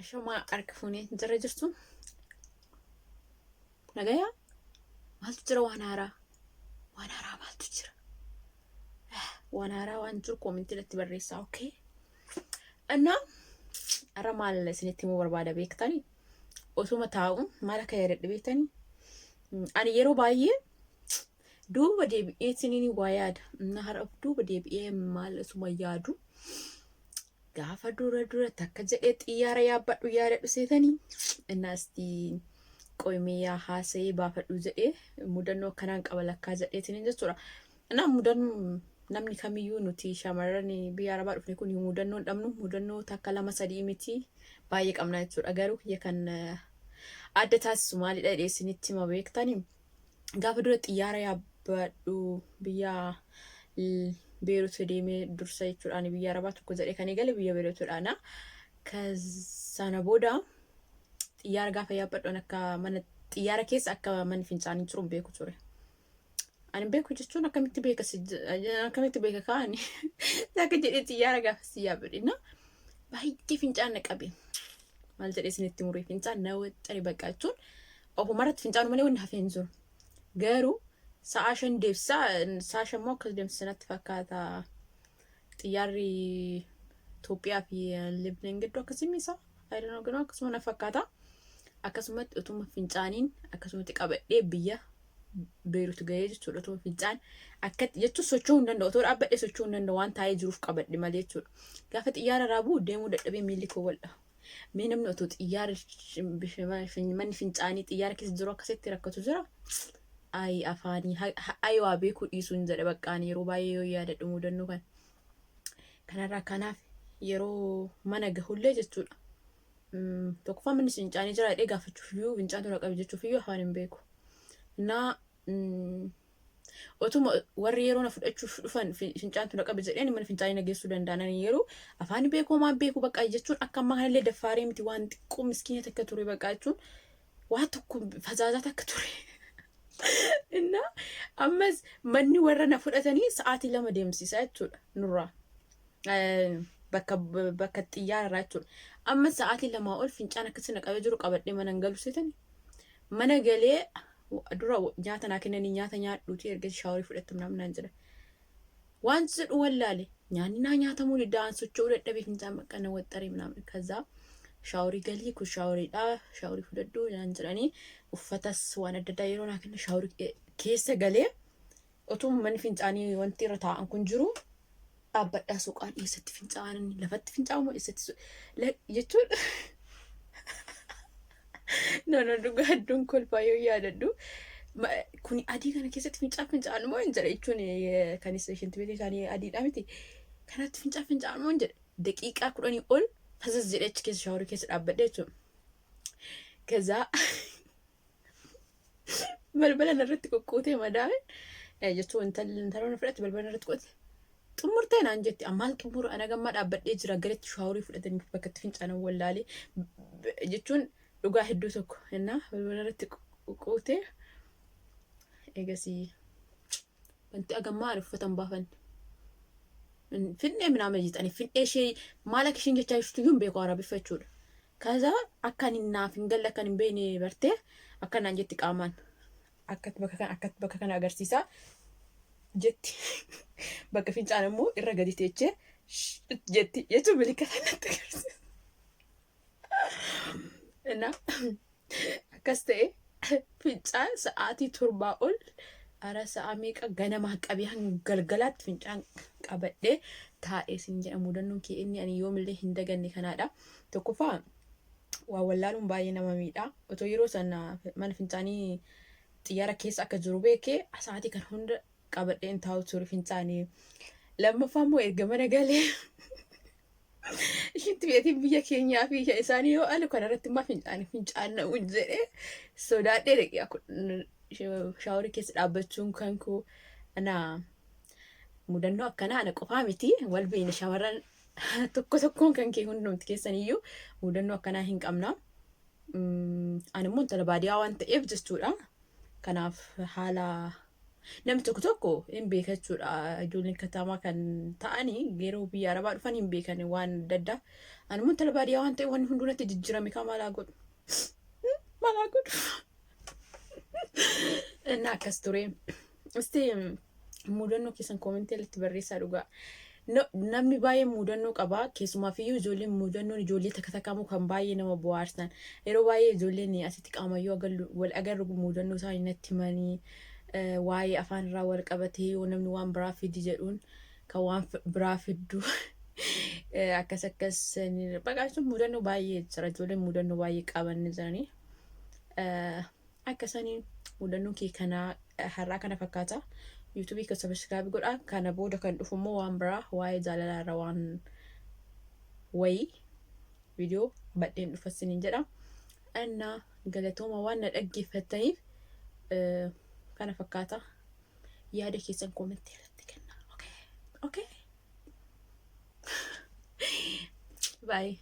Ashamaa harka fuunee jira jirtu. Nagayaa? Maaltu jira waan haaraa? Waan haaraa maaltu jira? Waan haaraa waan jiru koomentii irratti barreessaa, okay? Innaa har'a maal isinitti himuu barbaada beektanii? Osuma taa'u maal akka yaadadhe beektanii? Ani yeroo baay'ee duuba deebi'ee isiniin waa yaada. Innaa har'a duuba deebi'ee maal osuma yaadu gaafa dura dura takka jedhee xiyyaara yaabbadhu yaadadhu seetanii innaasti qoymee yaa haasa'ee baafadhu jedhee mudannoo akkanaan qaba lakkaa jedheetiin jechuudha. Innaa mudannoo namni kamiyyuu nuti shamarran biyya arabaa dhufne kun mudannoo hin dhabnu, mudannoo takka lama sadii miti, baay'ee qabna jechuudha. Garuu kiyya kan adda taasisu maalidha jedhee isinitti hima beektanii? Gaafa dura xiyyaara yaabbadhu biyya Beerut deemee dursa jechuudhaan biyya Arabaa tokko jedhee kan eegale biyya Beerutidhaan. Sana booda xiyyaara gaafa yaabbadhu ani akka mana xiyyaara keessa akka manni fincaanii jiru hin beeku ture. Ani hin beeku jechuun akkamitti beeka akkamitti beeka kaani akka jedhee xiyyaara gaafa si yaabbadhe na baay'ee fincaan na qabe. Maal jedhee isinitti muree fincaan na waxxare bakka jechuun ofumarratti fincaanu malee wanni hafee hin jiru. Garuu sa'a 5 deebisa, sa'a 5 immoo akkas deemsisa natti fakkaata. Xiyyaarri Itoophiyaa fi Libneen gidduu akkasii misa. I don't know, garuu akkasuma na fakkaata. Akkasumatti utuma fincaaniin akkasumatti qabadhee biyya Beerut gahee jechuudha. Utuma fincaan akkatti jechuun socho'uu hin danda'u. Otoo dhaabbadhee socho'uu hin danda'u, waan taa'ee jiruuf qabadhe malee jechuudha. Gaafa xiyyaara irraa bu'u deemuu dadhabee miilli koo wal dhaha. Mee namni otoo xiyyaara manni fincaanii xiyyaara keessa jiru akkasitti rakkatu jira? Ayi afaanii ayi waa beekuu dhiisuun jedhe bakka ani yeroo baay'ee yoo yaadadhu mudannoo kana. Kanarraa kanaaf yeroo mana gahullee jechuudha. Tokkoffaa manni fincaanii jira jedhee gaafachuuf iyyuu, fincaan tola qabe jechuuf iyyuu afaan hin beeku. Naa otuma warri yeroo na fudhachuuf dhufan fincaantu na qabe jedheen mana fincaanii na geessuu danda'an, ani yeroo afaan beekuu maan beeku bakka jechuun akka ammaa kanallee daffaarii miti, waan xiqqoo miskiina takka ture bakka jechuun waa tokko fazaazaa takka ture. Innaa ammas manni warra na fudhatanii sa'aatii 2 deemsisa jechuudha nurraa. Bakka bakka xiyyaara irraa jechuudha. Amma sa'aatii 2 ol fincaan akkasii na qabee jiru qabadhee mana hin galu seetanii. Mana galee dura nyaata naa kennanii, nyaata nyaadhuuti erga shaaworii fudhattu namni naan jedha. Waan jedhu wallaale, nyaanni naa nyaatamuu diddaan socho'uu dadhabee fincaan bakka na waxxaree minaamin kazaa shaaworii galii kun shaaworiidha, shaaworii fudhadhu naan jedhanii uffatas waan adda addaa yeroo naa kenna shaaworii keessa galee otoo manni fincaanii wanti irra taa'an kun jiru dhaabbadhaa suuqaan eessatti fincaa'an, lafatti fincaa'u eessatti jechuun no no, dhugaa hedduun kolfaa yoo yaadadhu. Kuni adii kana keessatti fincaan fincaa'an moo hin jedhe jechuun kan isa shintibeetii isaanii adiidha miti. Kanatti fincaan fincaa'an moo hin jedhe, daqiiqaa 10 ol fasas jedhee achi keessa shaaworii keessa dhaabbadhe jechuudha. Kazaa balbala narratti kukkuutee madaa'e jechuun intalli intala na fudhatte balbala narratti qote. Xumurtee naan jetti, ammaal xumura, ana gammaa dhaabbadhee jira, garatti shaaworii fudhatanii bakka itti fincaanan wallaalee jechuun dhugaa hedduu tokko innaa balbala irratti kukkuutee eegasii wanti agammaa ani uffata hin baafanne. Fin'ee minaamin jettanii fin'ee ishee maal akka isheen jechaa jirtu iyyuu hin beeku arabiffa jechuudha. Kaza akka ani naaf hin galle, akka ani hin beekne bartee akka naan jetti, qaamaan akkatti bakka kana akkatti bakka kana agarsiisaa jetti. Bakka fincaan immoo irra gadi teechee jetti jechuun milikkata natti agarsiisa. Innaa akkas ta'e fincaan sa'aatii 7 ol ara sa'a meeqa ganamaa qabee hanga galgalaatti fincaan qabadhee taa'ee sin jedha. Mudannoon kee inni ani yoomillee hin daganne kanaadha. Tokkoffaa waa wallaaluun baay'ee nama miidha. Otoo yeroo sana mana fincaanii xiyyaara keessa akka jiru beekee sa'aatii kan hunda qabadhee hin taa'u ture fincaanii. Lammaffaa immoo erga mana galee ishitti beetiin biyya keenyaa fi isaanii yoo alu kanarratti immoo fincaanii fincaanna'u jedhee sodaadhee daqiiqaa shaaworii keessa dhaabbachuun kan koo ana mudannoo akkanaa ana qofaa miti, wal beekna, shamarran tokko tokkoon kan kee hundumti keessan iyyuu mudannoo akkanaa hin qabna. Ani immoo intala baadiyyaa waan ta'eef jechuudha. Kanaaf haala Namni tokko tokko hin beeka jechuudha. Ijoolleen katamaa kan ta'anii yeroo biyya arabaa dhufan hin beekan waan adda addaa. Ani immoo intala baadiyyaa waan ta'eef wanni hunduu natti jijjiirame kan maalaa godhu. Maalaa godhu. Inni akkas ture. Isti mudannoo keessan koomentii irratti barreessaa dhugaa. Namni baay'een mudannoo qaba. Keessumaafiyyuu ijoolleen mudannoon ijoollee takka takka immoo kan baay'ee nama bohaarsan. Yeroo baay'ee ijoolleen asitti qaamayyuu wal agarru mudannoo isaanii natti himanii, waa'ee afaan irraa wal qabatee yoo namni waan biraa fidi jedhuun kan waan biraa fiddu, akkas akkas baqaa jechuun mudannoo baay'ee jira. Ijoolleen mudannoo baay'ee qaban ni jiranii. Akkasanii mudannoon kee kanaa har'aa kana fakkaata. YouTubeii kan subscribe godhaa. Kana booda kan dhufu immoo waan biraa, waa'ee jaalalaa irra waan wayii viidiyoo badheen dhufa isiniin jedha. Innaa galatooma waan na dhaggeeffattaniif. Kana fakkaata. Yaada keessan koomentii irratti kenna. Okay. Okay. Bye.